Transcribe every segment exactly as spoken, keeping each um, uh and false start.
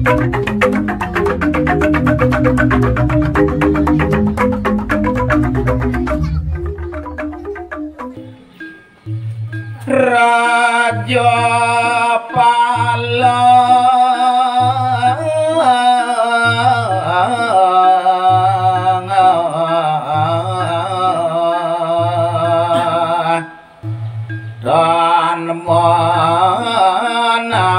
Raja Paleng dan menampi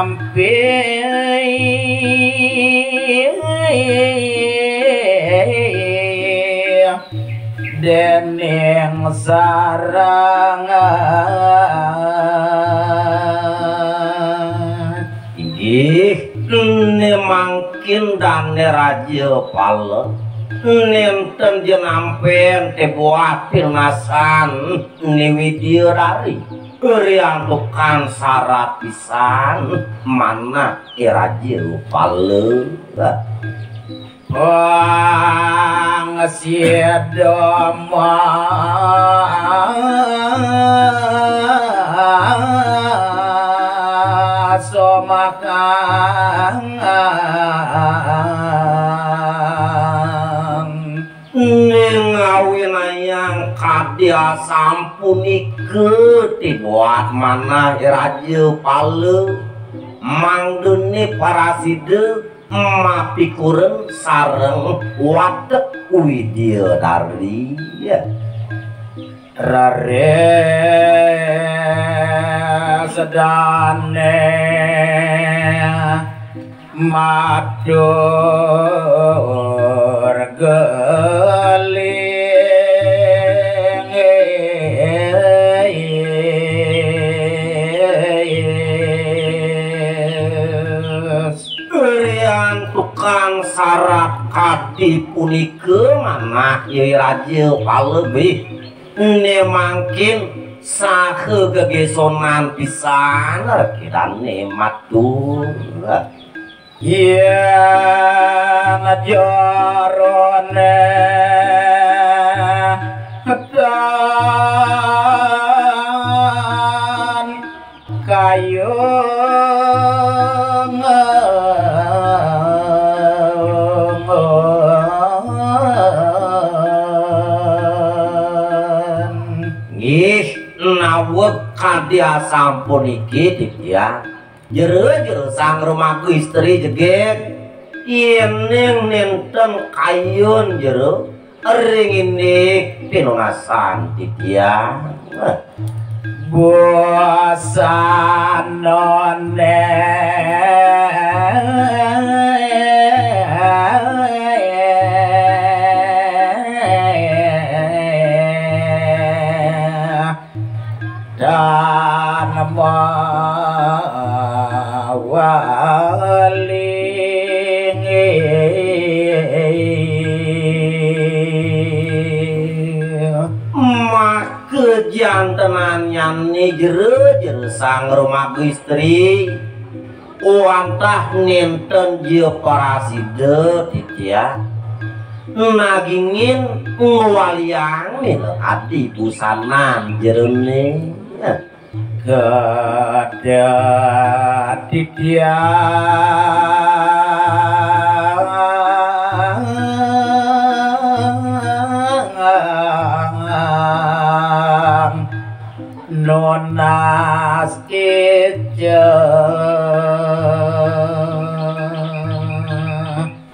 dening sarang. Inggih, ne mangkin dane Raja Pala, nenten jenampen te buat pinasan ni Widya Dari. Riantukan sarat pisan manah i Raja Pala. Pang sida masomakan. Ning awinayang kadi asampunika ti buat manah i Raja Pala, mangdene parasida mapikuren sareng watek Widya Dari. Raris dane matur geling. Riantukan sarat kadi punika manah i Raja Pala, ne mangkin saha gegesonan pisan kedane matur. Yen jarane tan kayung nggih naweg kadi asampun iki titiang. Jero, jero sang rumaku istri jegeg. Yening nenten kayun jero, ring indik pinunasan titiang. Bosanone. Dan mawaling. Maka jantenannyane jero, jero sang rumaku istri. Wantah nenten jia parasida titiang nagingin ngwaliang minakadi busanan jerone. Kada titiang nunas ica.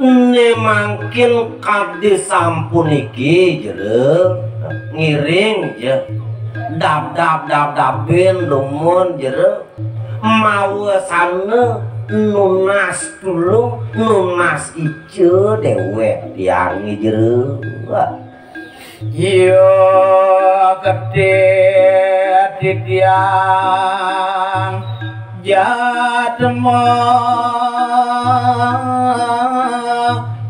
Ne mangkin kadi sampuniki jero, ngiring ja. Dab dab dab dabin dumun jero. Mawasana nunas tulung, nunas ica dewek tiange jero. Iya gedhe titiang jadma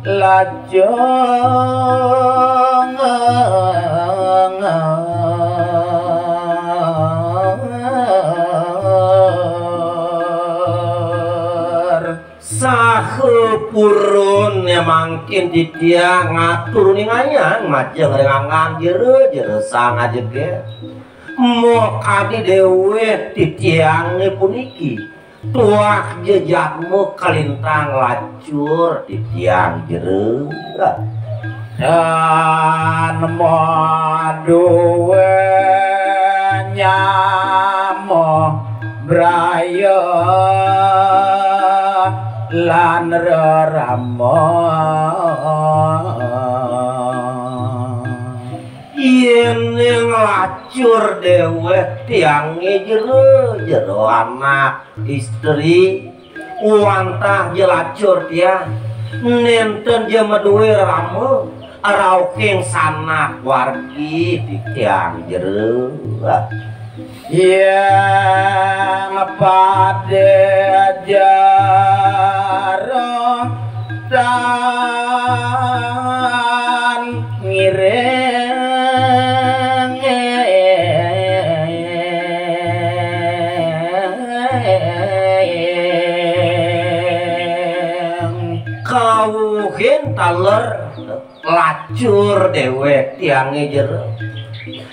lajeng. Saha purun mangkin titiang ngatur ningayang majeng ring anggan jero, jero sang ajege. Moh kadi dewek titiange puniki Tuah jejatmu kalintang lacur titiang jero. Dan madué nyama braya lan rerama. Yén ning lacur déwék tiangé jero, jero anak, istri, wantah ja lacur tiang, nénten ja madué rama, rauhing sanak wargi titiang jero. Yén pada jero tan ngiring, kauhin taler lacur déwék tiangé jero.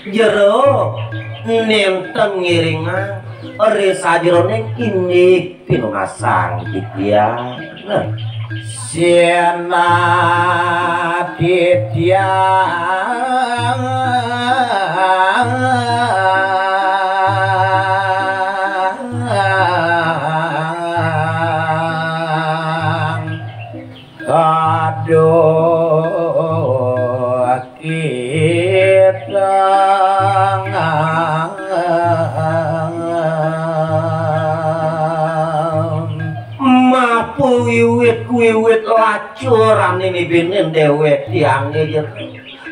Jero nénten ngiringang ri sajeroning indik pinunasang titiang. Nah, sinah titiang kaduh kidangan. Mapuwiwit-wiwit lacur ané nibinin déwék tiangé jero.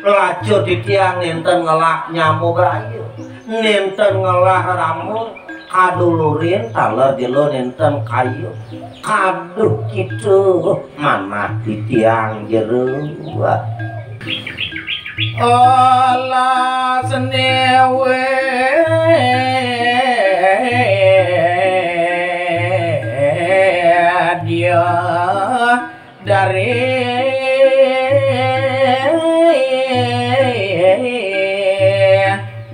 Lacur titiang nénten ngelah nyama braya, nénten ngelah rama, kadulurin taler jero nénten kayun. Kaduh kita manah titiang jero. Olas néwé dia dari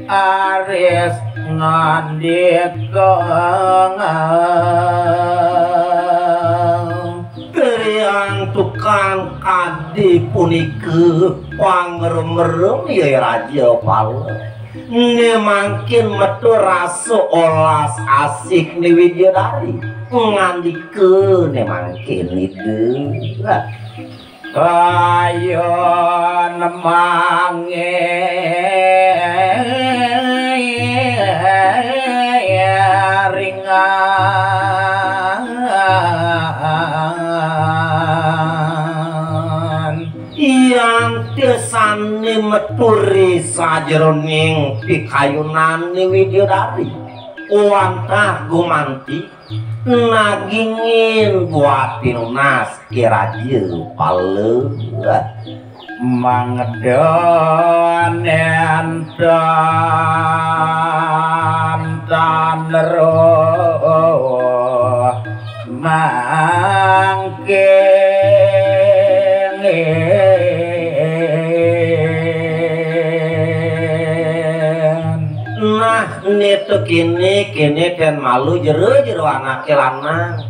aris ngandika. Riantukan kadi punika pangrem-rem ya raja pala. Né mangkin metu rasa olas asih né Widyadari. Ngandika né mangkin Ida. Kayun mangiringan. Yan tisané metu ri sajeroning pikayunané Widyadari, wantah gumanti nagingin buat pinunas i raja pala. Mangda nénten tan roh mangkin. Nah, né to kéné, kéné ten malu jero-jero anaké lanang.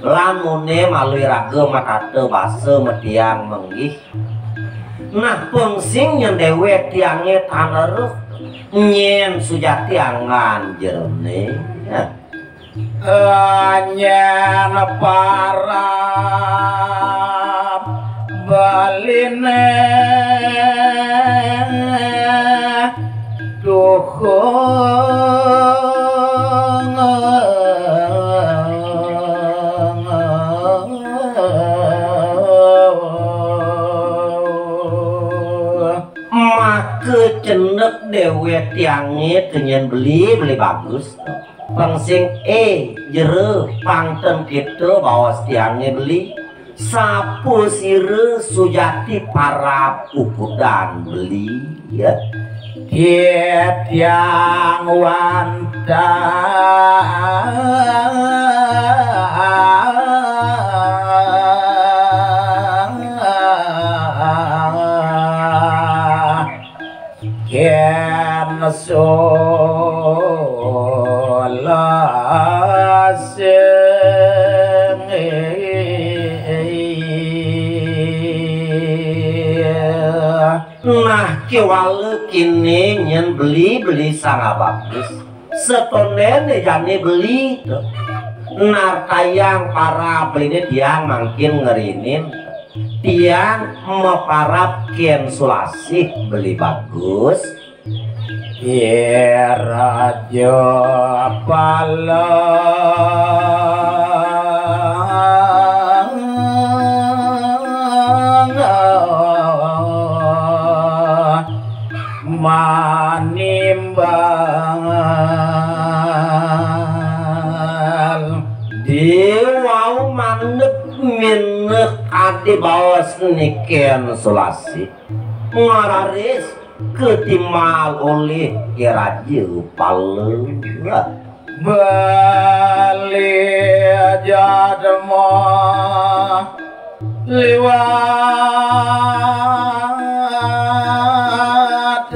Lamuné malu iraga matata basa matiang menggih. Nah, pang sing nyén déwék tiangé tan eruh, nyén sujati anggan jeroné. Nah. Nyén parab baliné tuhung. Maka cendek déwék tiangé to nyén beli, beli bagus. Pang sing é jero pang ten kita baos tiangé beli. Sapa sira sujati parab ukudan beli, ya. Titiang wantah kén solas. Kéwala kéné nyén beli, beli Sang Abagus. Satondéné jani beli to. Nartayang parab beliné tiang mangkin ngrinin. Tiang maparab Kén Sulasih beli Bagus. Yé raja palang manimbal. Déwau mandeg mineg adi baos ni Kén Sulasih. Ngararis ketimbal olih Ki Raja Pala. Beli jadma liwat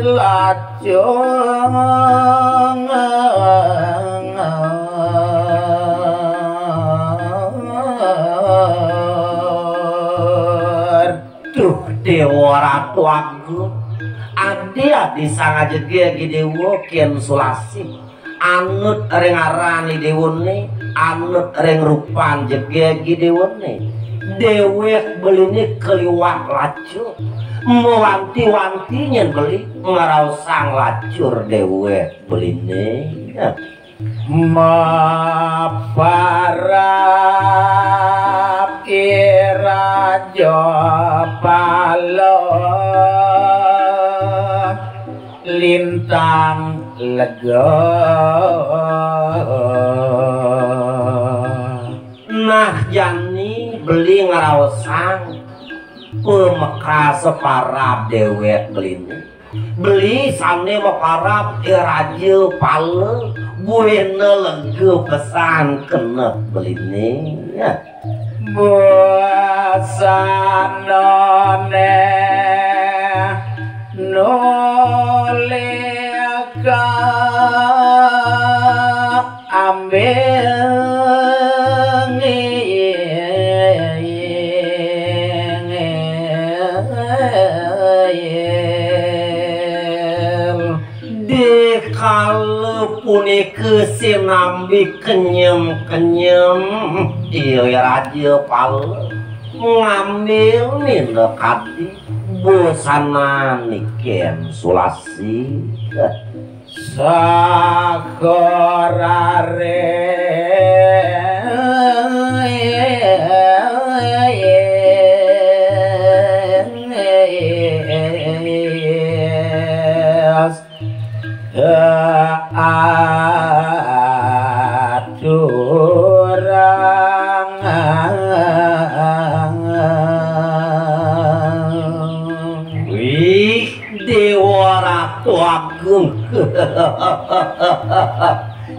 lacung. Duh, Déwa Ratu Agung, adi-adi sang ajegég i déwa Kén Sulasih, anut ring aran i déwané, anut ring rupan jegég i déwané. Déwék beliné kaliwat lacur, mawanti-wanti nyén beli ngraosang lacur déwék beliné. Maparab i raja Pala lintang lega. Nah, jani beli ngraosang pamekasa parab déwék beliné. Beli sané maparab i raja Pala, buina lega pesan keneh beliné. Busanané nolika ambing. Dikala punika sinambi kenyem-kenyem, iya Raja Pala ngambil nina kadi busanané Kén Sulasih. Sakarare aturang. Wih, Déwa Ratu Agung.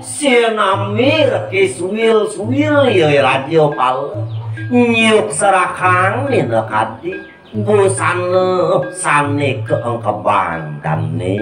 Sinambi reki suwil-suwil ya Raja Pala. Nyiuk serakang nina kadi busana sané kaengkebang dané.